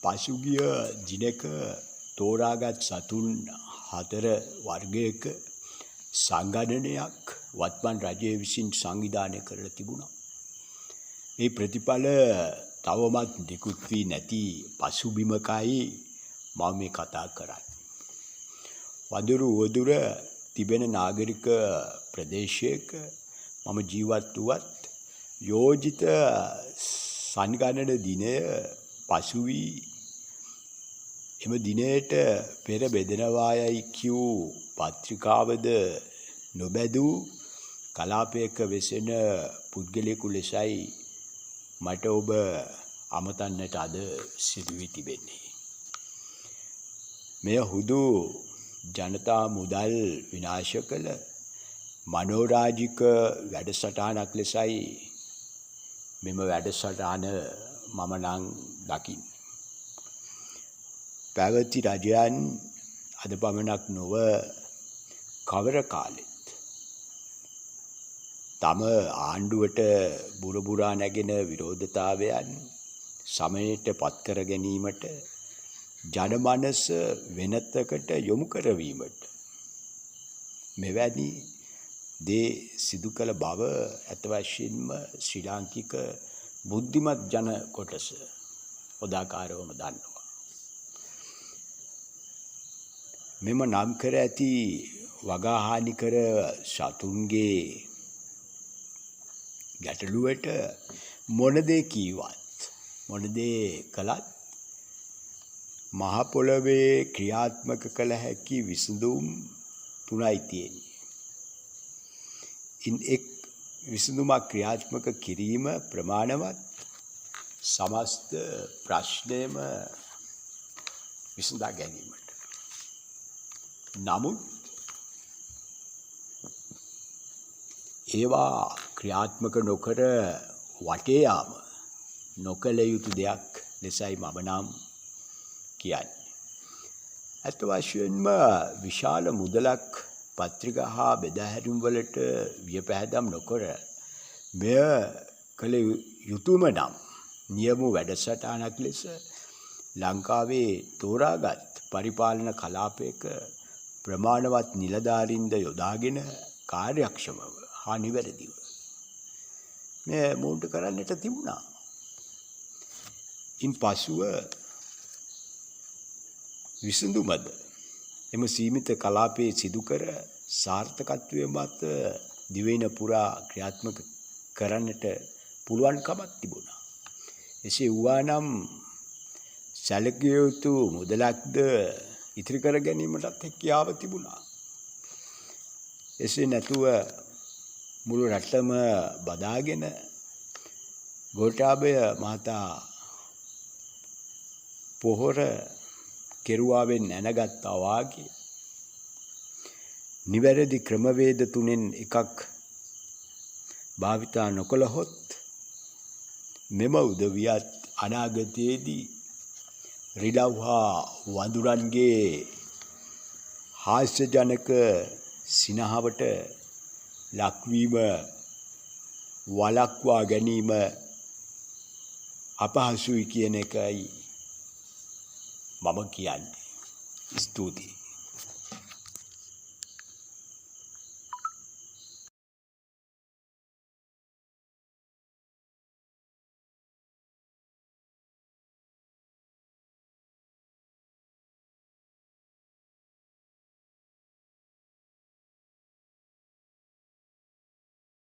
පසුගිය දිනක තෝරාගත් සතුන් 4 වර්ගයක සංගණනයක් වත්මන් රජය විසින් සංවිධානය කරලා තිබුණා. ඒ ප්‍රතිඵල තවමත් නිකුත් වී නැති පසුබිමකයි මම මේ කතා කරන්නේ. වඳුරු උවදුර තිබෙන නාගරික ප්‍රදේශයක මම ජීවත් වුවත් යෝජිත සංගණන දිනය පසු වී එම දිනයට පෙර බෙදනවා යයි කියූ පත්‍රිකාවද නොබැදූ කලාපයක වෙසෙන පුද්ගලයෙකු ලෙසයි මට ඔබ අමතන්නට අද සිදු වී තිබෙන්නේ. මෙය හුදු ජනතා මුදල් විනාශ කළ මනෝරාජික වැඩසටහනක් ලෙසයි මෙම වැඩසටහන මම නම් දකින්නේ. පැවති රජයන් අද පමණක් නොව කවර කාලෙත් තම ආණ්ඩුවට බුරබුරා නැගෙන විරෝධතාවයන් සමයට පත් කර ගැනීමට ජනමනස වෙනතකට යොමු කරවීමට මෙවැනි දේ සිදු කළ බව ඇත්ත වශයෙන්ම ශ්‍රී ලාංකික බුද්ධිමත් ජන කොටස හොදාකාරවම දන්නවා. මෙම නම් කර ඇති වගාහානි කර සතුන්ගේ ගැටලුවට මොන දේ කීවත් මොන දේ කළත් මහ පොළොවේ ක්‍රියාත්මක කළ හැකි විසඳුම් තුනයි තියෙන්නේ. ඉන් එක් විසඳුමක් ක්‍රියාත්මක කිරීම ප්‍රමාණවත් සමස්ත ප්‍රශ්නයම විසඳා ගැනීමට. නමුත් ඒවා ක්‍රියාත්මක නොකර වටේ යාම නොකළ යුතු දෙයක් ලෙසයි මම නම් කියන්නේ. ඇත්ත වශයෙන්ම විශාල මුදලක් පත්‍රිකා හා බෙදාහැරීම් වලට වියපැහැදම් නොකර මෙය කළ යුතුම නම් නියම වැඩසටහනක් ලෙස ලංකාවේ තෝරාගත් පරිපාලන කලාපයක ප්‍රමාණවත් නිලධාරීන්ද යොදාගෙන කාර්යක්ෂමව හා නිවැරදිව මෙය මොවුන්ට කරන්නට තිබුණා. ඉන් පසුව විසඳුමද එම සීමිත කලාපයේ සිදු කර සාර්ථකත්වය මත දිවයින පුරා ක්‍රියාත්මක කරන්නට පුළුවන්කමක් තිබුණා. එසේ වූවා නම් සැලකිය යුතු මුදලක්ද ඉතිරි කර ගැනීමටත් හැකියාව තිබුණා. එසේ නැතුව මුළු රටම බදාගෙන ගෝඨාභය මහතා පොහොර කෙරුවාවෙන් ඇනගත්තා වාගේ නිවැරදි ක්‍රමවේද තුනෙන් එකක් භාවිතා නොකළහොත් මෙම උදවියත් අනාගතයේදී රිලව් හා වඳුරන්ගේ හාස්‍යජනක සිනහවට ලක්වීම වළක්වා ගැනීම අපහසුයි කියන එකයි මම කියන්නේ. ස්තුතියි.